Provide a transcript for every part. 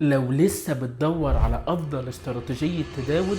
لو لسه بتدور على افضل استراتيجية تداول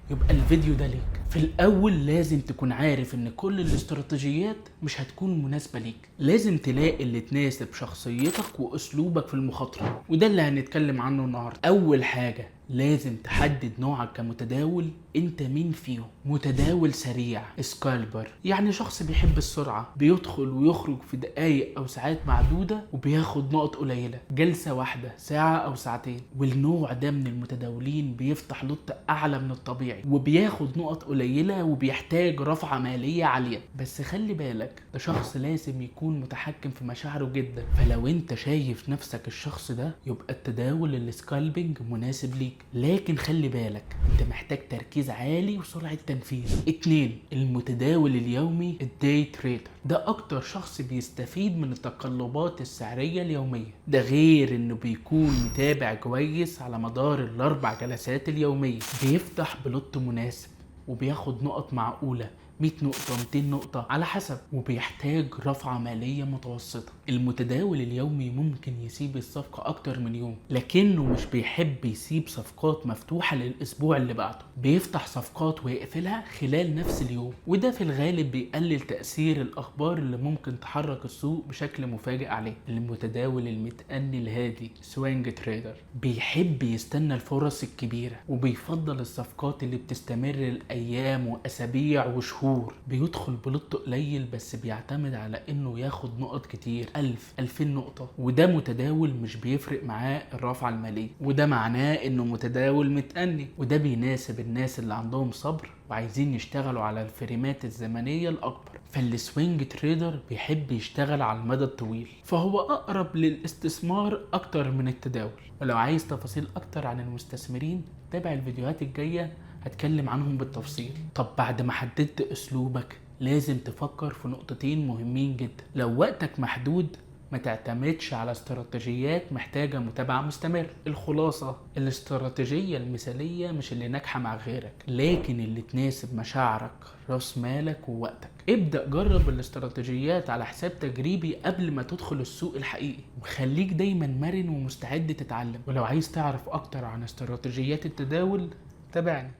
يبقى الفيديو ده ليك. في الاول لازم تكون عارف ان كل الاستراتيجيات مش هتكون مناسبة ليك، لازم تلاقي اللي تناسب شخصيتك واسلوبك في المخاطرة، وده اللي هنتكلم عنه النهاردة. اول حاجة لازم تحدد نوعك كمتداول، انت مين فيهم؟ متداول سريع scalper، يعني شخص بيحب السرعة، بيدخل ويخرج في دقايق او ساعات معدودة وبياخد نقط قليلة، جلسة واحدة ساعة او ساعتين. والنوع ده من المتداولين بيفتح lot اعلى من الطبيعي وبياخد نقط قليلة وبيحتاج رفعة مالية عالية. بس خلي بالك، ده شخص لازم يكون متحكم في مشاعره جدا، فلو انت شايف نفسك الشخص ده يبقى التداول ال scalping مناسب ليك، لكن خلي بالك انت محتاج تركيز عالي وسرعة تنفيذ. 2، المتداول اليومي ال day trader، ده اكتر شخص بيستفيد من التقلبات السعرية اليومية، ده غير انه بيكون متابع كويس على مدار الاربع جلسات اليومية، بيفتح ب lot مناسب وبياخد نقط معقولة، 100 نقطة 200 نقطة على حسب، وبيحتاج رفعة مالية متوسطة. المتداول اليومي ممكن يسيب الصفقة أكتر من يوم، لكنه مش بيحب يسيب صفقات مفتوحة للأسبوع اللي بعده، بيفتح صفقات ويقفلها خلال نفس اليوم، وده في الغالب بيقلل تأثير الأخبار اللي ممكن تحرك السوق بشكل مفاجئ عليه. المتداول المتأني الهادي swing trader، بيحب يستنى الفرص الكبيرة وبيفضل الصفقات اللي بتستمر لأيام وأسابيع وشهور، بيدخل ب lot قليل بس بيعتمد على انه ياخد نقط كتير، 1000 2000 نقطة، وده متداول مش بيفرق معاه الرفعة المالية، وده معناه انه متداول متأني، وده بيناسب الناس اللي عندهم صبر وعايزين يشتغلوا على الفريمات الزمنية الأكبر. فال swing trader بيحب يشتغل على المدى الطويل، فهو أقرب للاستثمار أكتر من التداول. ولو عايز تفاصيل أكتر عن المستثمرين تابع الفيديوهات الجاية، هتكلم عنهم بالتفصيل. طب بعد ما حددت أسلوبك لازم تفكر في نقطتين مهمين جدا. لو وقتك محدود ما تعتمدش على استراتيجيات محتاجة متابعة مستمرة. الخلاصة، الاستراتيجية المثالية مش اللي ناجحة مع غيرك، لكن اللي تناسب مشاعرك، راس مالك ووقتك. ابدأ جرب الاستراتيجيات على حساب تجريبي قبل ما تدخل السوق الحقيقي، وخليك دايما مرن ومستعد تتعلم. ولو عايز تعرف اكتر عن استراتيجيات التداول تابعني.